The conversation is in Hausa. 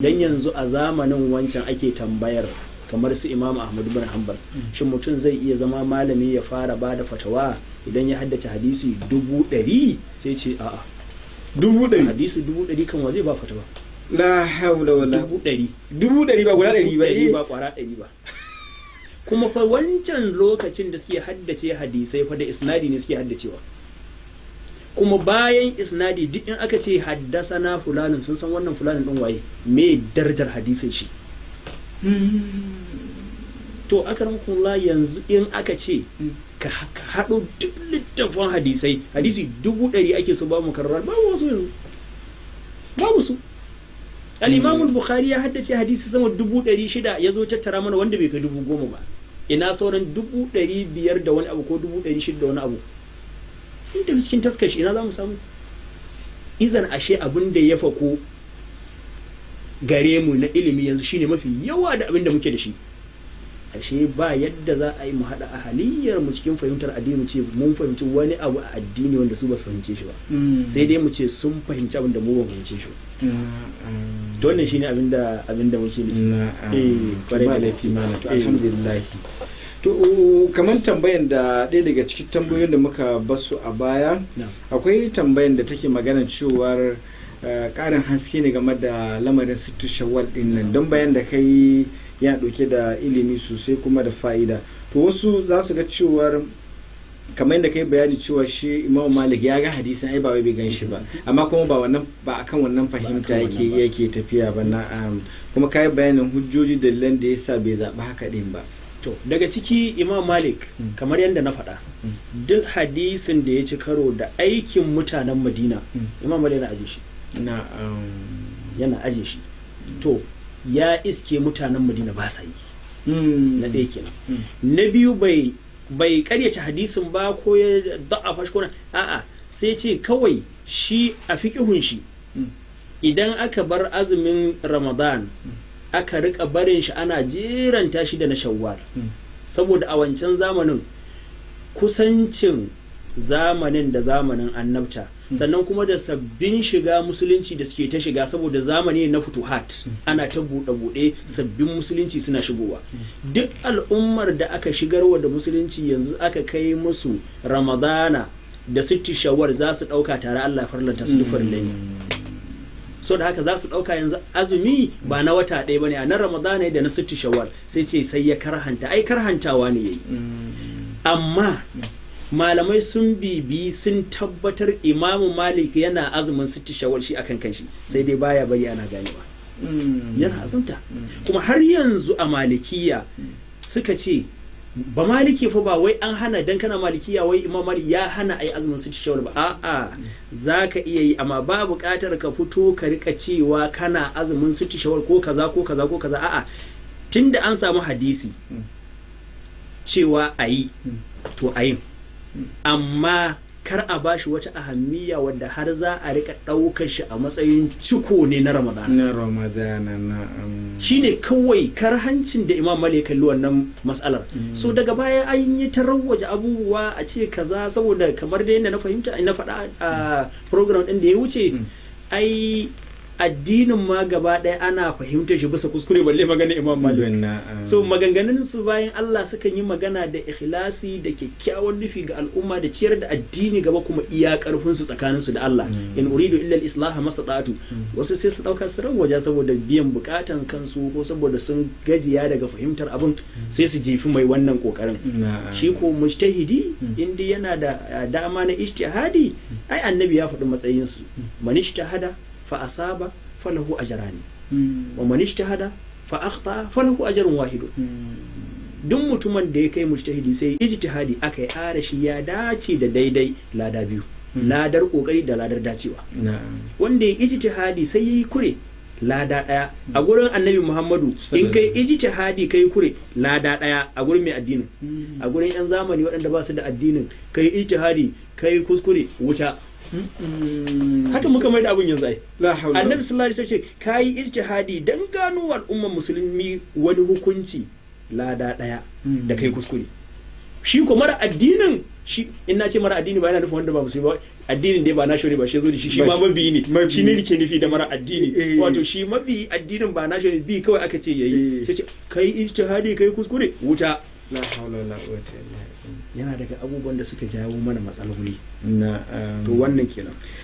Dan yanzu a zamanin wancan ake tambayar kamar su Imam Ahmad bin Hanbal, shin mutum zai iya zama malami ya fara bada fatawa idan ya haddace hadisi 100,000? Sai ce a'a. 100,000? Hadisi 100,000 kan wa zai ba fatawa? La haula wala 100,000. 100,000 ba guda 100 ba. 100,000 ba kwara 100 ba. Kuma fa wancan lokacin da suke haddace hadisai fa da isnadi ne suke haddacewa, kuma bayan isnadi duk in aka ce haddasana fulanin sun san wannan fulanin din waye, me darajar hadisin shi. To akramakumullah, yanzu in aka ce ka haɗo duk littafin hadisai, hadisi 100,000 ake so ba mu karrar, babu wasu yanzu, babu su. Al-imam al-Bukhari ya haddace hadisi sama 600,000, ya zo tattara mana wanda bai kai 10,000 ba. Ina sauran 500,000 da wani abu ko 600,000 da wani abu sun tafi cikin taskar shi, ina za mu samu? Izan ashe abin da ya fako gare mu na ilimi yanzu shine mafi yawa da abin da muke da shi. Ashe ba yadda za a yi mu haɗa ahaliyar mu cikin fahimtar addini mu ce mun fahimci wani abu a addini wanda su ba su fahimce shi ba, sai dai mu ce sun fahimci abin da mu ba fahimce shi ba. To wannan shine abin da muke nufi. Eh, kwarai ba da laifi malam. To Eh. alhamdulillah. To kamar tambayan da ɗaya daga cikin tambayoyin da muka basu a baya, akwai tambayan da take magana cewar ƙarin haske ne game da lamarin sittu shawwal din nan, don bayan da kai ya ɗauke da ilimi sosai kuma da fa'ida. To wasu za su ga cewar kamar yadda kai bayani cewa shi Imam Malik ya ga hadisin, ai ba wai bai gan shi ba, amma kuma ba wannan ba akan wannan fahimta akan yake wannan ba. Yake tafiya ba. Na'am, kuma kai bayanin hujjoji, dalilan da yasa bai zaɓi haka din ba. To daga ciki Imam Malik, kamar yadda na faɗa, duk hadisin da ya ci karo da aikin mutanen Madina, Imam Malik yana aje shi. Yana aje shi. To ya iske mutanen Madina ba sa yi. Na ɗaya kenan. Na biyu, bai karyace hadisin ba ko ya da'afa shi ko a'a, sai ce kawai shi a fiqihun shi, idan aka bar azumin Ramadan aka rika barin shi ana jeranta shi da na Shawwal, saboda a wancan zamanin kusancin zamanin da zamanin annabta, sannan kuma da sabbin shiga musulunci da suke ta shiga, saboda zamani na futuhat, ana ta buɗe-buɗe, sabbin musulunci suna shigowa. Duk al'ummar da aka shigarwa da musulunci yanzu aka kai musu Ramadana da sitti Shawwal, za su ɗauka tare Allah ya farlanta su, duk farillai ne. So da haka za su ɗauka yanzu azumi ba na wata ɗaya bane, a na Ramadana da na sitti Shawwal. Sai ce sai ya karhanta, ai karhantawa ne yayi. Amma malamai sun bibi sun tabbatar Imamu Malik yana azumin sitti Shawwal shi akan kanshi, sai dai baya bari ana ganewa yana azumta. Kuma har yanzu a Malikiya suka ce ba Maliki fa ba wai an hana dan kana Malikiya wai Imam Malik ya hana ai azumin sitti Shawwal ba. A'a, zaka iya yi, amma ba buƙatar ka fito ka rika cewa kana azumin sitti Shawwal ko kaza ko kaza ko kaza. A'a, tunda an samu hadisi cewa ayi, to ayin, amma kar a bashi wata ahammiya wadda har za a rika ɗaukar shi a matsayin ciko ne na Ramadana. Na Ramadana, na'am. Shine kawai karhancin da Imam Malik kalli wannan mas'alar. So daga baya an yi ta rawwaje abubuwa a ce kaza, saboda kamar da yadda na fahimta na faɗa a program ɗin da ya wuce, ai addinin ma gaba ɗaya ana fahimtar shi bisa kuskure, balle magana Imam Malik. So maganganun su bayan Allah sukan yi magana da ikhlasi da kyakkyawan nufi ga al'umma da ciyar da addini gaba, kuma iya karfin su tsakanin su da Allah. In uridu illa al-islah mastata'tu. Wasu sai su dauka su rawaja saboda biyan bukatan kansu ko saboda sun gajiya daga fahimtar abin, sai su jefi mai wannan kokarin. Shi ko mujtahidi, inda yana da dama na ijtihadi, ai annabi ya faɗi matsayin su: man ijtahada fa asaba falahu ajrani, wa man ijtahada fa akhta falahu ajrun wahid. Duk mutumin da ya kai mujtahidi sai ijtihadi aka yi arashi ya dace da daidai, lada biyu, ladar kokari da ladar dacewa. Wanda ya ijtihadi sai yayi kure, lada daya a gurin Annabi Muhammadu. In kai ijtihadi kai kure, lada daya a gurin mai addinin. A gurin yan zamani waɗanda ba su da addinin, kai ijtihadi kai kuskure, wuta. Haka muka mai da abun yanzu ai. Annabi sallallahu alaihi wasallam kai ijtihadi dan gano al'ummar musulmi wani hukunci, lada daya da kai kuskure. Shi ko mara addinin, shi in na ce mara addini ba yana nufin wanda ba musulmi ba, addinin dai ba na ne ba, shi zo da shi, shi ma mabiyi ne. Shi ne nake nufi da mara addini, wato shi mabiyi addinin ba na ne, bi kawai aka ce yayi. Sai ce kai ijtihadi, kai kuskure, wuta. La hawla wala quwwata illa billah. Yana daga abubuwan da suka jawo mana matsaloli. Na To wannan kenan.